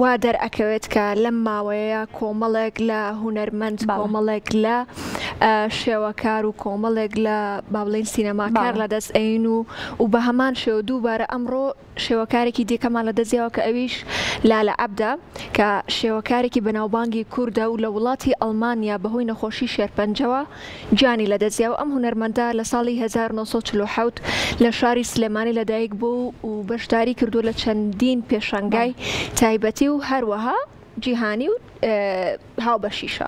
وا دەرئەکەوێت کە لەم ماوەیە کۆمەڵێک لە هونەرمەند، کۆمەڵێک لە شێوەکار و کۆمەڵێک لە با بڵێین سینەماکار لە دەست ئەین و و بە هەمان شێوە دووبارە ئەمڕۆ شێوەکارێکی دیکەمان لە دەست یاوە کە ئەویش لالە عەبدە کە شێوەکارێکی بەناوبانگی کوردە و لە وڵاتی ئەڵمانیا بەهۆی نەخۆشی شێرپەنجەوە گیانی لەدەستیا و ئەم هونەرمەندە لە ساڵی 1947 لە شاری سلێمانی لەدایک بوو و بەشداری کردووە لە چەندین پێشانگای تایبەتی و هەروەها جیهانی و هاوبەشیشە.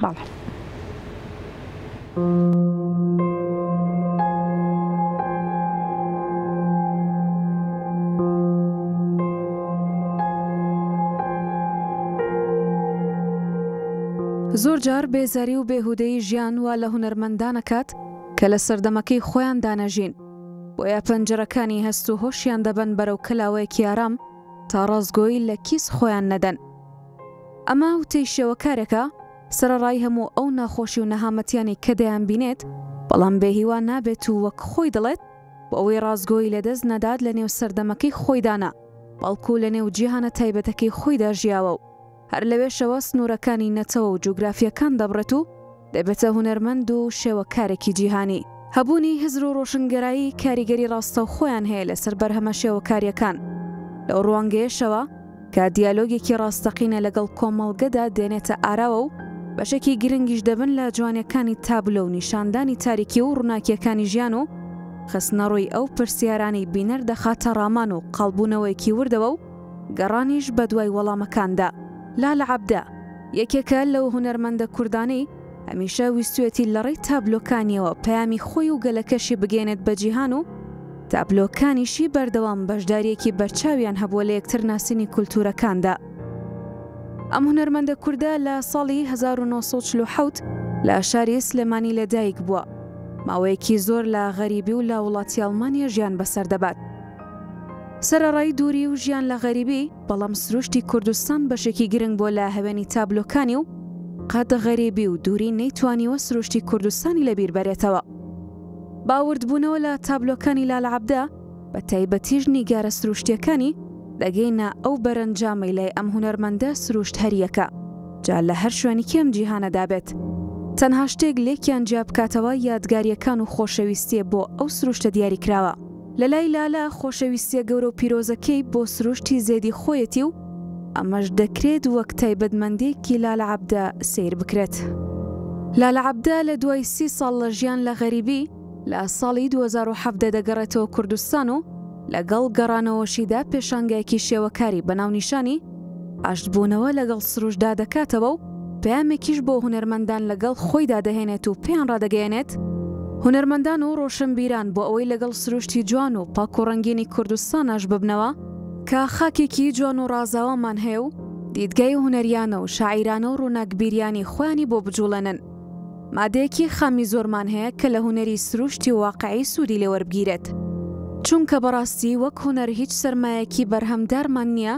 زۆر جار بێزاری و بێهودەیی ژیان وا لە هونەرمەندان ئەکات کە لە سەردەمەکەی خۆیاندا نەژین، بۆیە پەنجەرەکانی هەست و هۆشیان دەبەن بەرەو کەلاوەیەکی ئارام تا ڕاستگۆیی لە کیس خۆیان نەدەن. ئەمە وتەی شێوەکارێکە سەرەڕای هەموو ئەو ناخۆشی و نەهامەتیانەی کە دەیانبینێت، بەڵام بێهیوا نابێت و وەک خۆی دەڵێت، بۆ ئەوەی ڕاستگۆیی لەدەست نەدات لەنێو سەردەمەکەی خۆیدا نا، بەڵکو لەنێو جیهانە تایبەتەکەی خۆیدا ژیاوە و هەر لەوێشەوە سنوورەکانی نەتەوە و جوگرافییەکان دەبڕێت و دەبێتە هونەرمەند و شێوەکارێکی جیهانی. هەبوونی هزر و ڕۆشنگەرایی کاریگەری ڕاستەوخۆیان هەیە لەسەر بەرهەمە شێوەکارییەکان، لەو ڕوانگەیەشەوە کە دیالۆگێکی ڕاستەقینە لەگەڵ کۆمەڵگەدا دێنێتە ئاراوە و بەشێکی گرنگیش دەبن لە جوانیەکانی تابلۆ و نیشاندانی تاریکی و ڕووناکیەکانی ژیان و خستنەڕووی ئەو پرسیارانەی بینەر دەخاتە ڕامان و قاڵبوونەوەیەکی وردەوە و گەڕانیش بەدوای وەڵامەکاندا. لالە عەبدە، یەکێکە لەو هونەرمەندە کوردانەی هەمیشە ویستویەتی لەڕێی تابلۆکانیەوە پەیامی خۆی و گەلەکەشی بگەیەنێت بە جیهان و تابلۆکانیشی بەردەوام بەشدارییەکی بەرچاویان هەبووە لە یەکتر ناسینی کولتوورەکاندا. ئەم هونەرمەندە کوردە لە ساڵی 1947 لە شاری سلێمانی لەدایک بووە. ماوەیەکی زۆر لە غەریبی و لە وڵاتی ئەڵمانیا ژیان بەسەر دەبات. سەرەڕای دووری و ژیان لە غەریبی، بەڵام سروشتی کوردستان بەشێکی گرنگ بووە لە هەوێنی تابلۆکانی و قەت غەریبی و دووری نەیتوانیوە سروشتی کوردستانی لەبیر بەرێتەوە. با وردبوونەوە لە تابلۆکانی لالە عەبدە، بە تایبەتیش نیگارە سروشتییەکانی، دەگەینە ئەو بەرەنجامەی لای ئەم هونەرمەندە سروشت هەر یەکە، جا لە هەر شوێنیکی ئەم جیهانەدا بێت. تەنها شتێک لێکیان جیا بکاتەوە یادگارییەکان و خۆشەویستییە بۆ ئەو سروشتە دیاریکراوە. لە لای لالە خۆشەویستییە گەورە و پیرۆزەکەی بۆ سروشتی زێدی خۆیەتی و ئەمەش دەکرێت وەک تایبەتمەندییەکی لالە عەبدە سەیر بکرێت. لالە عەبدە لە دوای سی ساڵ لە ژیان لە غەریبی، لە ساڵی 2017 دەگەڕێتەوە کوردستان و لەگەڵ گەڕانەوەشیدا پێشانگایەکی شێوەکاری بە ناونیشانی ئاشتبوونەوە لەگەڵ سروشتدا دەکاتەوە و پەیامێکیش بۆ هونەرمەندان لەگەڵ خۆیدا دەهێنێت و پێیان ڕادەگەیەنێت، هونەرمەندان و ڕۆشنبیران بۆ ئەوەی لەگەڵ سروشتی جوان و پاک و ڕەنگینی کوردستان ئاش ببنەوە، کە خاکێکی جوان و ڕازاوەمان هەیە و دیدگای هونەریانە و شاعیرانە و ڕووناکبیریانەی خۆیانی بۆ بجوڵێنن. مادەیەکی خامی زۆرمان هەیە کە لە هونەری سروشتی و واقعی سوودی لێ وەربگیرێت. چونکە بەڕاستی وەک هونەر هیچ سەرمایەکی بەرهەمدارمان نییە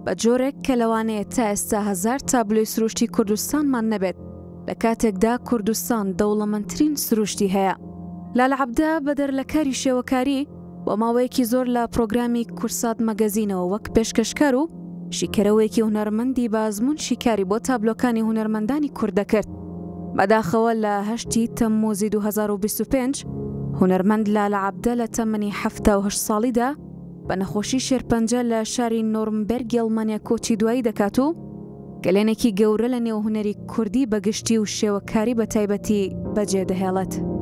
بە جۆرێک کە لەوانەیە تا ئێستا هەزار تابلۆی سروشتی کوردستانمان نەبێت لە کاتێکدا کوردستان دەوڵەمەندترین سروشتی هەیە. لالە عەبدە بەدەر لە کاری شێوەکاری، بۆ ماوەیەکی زۆر لە پرۆگرامی کورسات مەگەزینەوە وەک پێشکەشکار و شیکەرەوەیەکی هونەرمەندی بە ئەزموون شیکاری بۆ تابلۆکانی هونەرمەندانی کورد دەکرد. بەداخەوە لە هەشتی تەمموزی 2025 هونەرمەند لالە عەبدە لە تەمەنی 78 ساڵیدا بە نەخۆشی شێرپەنجە لە شاری نۆرمبێرگی ئەڵمانیا کۆچی دوایی دەکات و کەلێنێکی گەورە لە نێو هونەری کوردی بە گشتی و شێوەکاری بە تایبەتی بەجێ دەهێڵێت.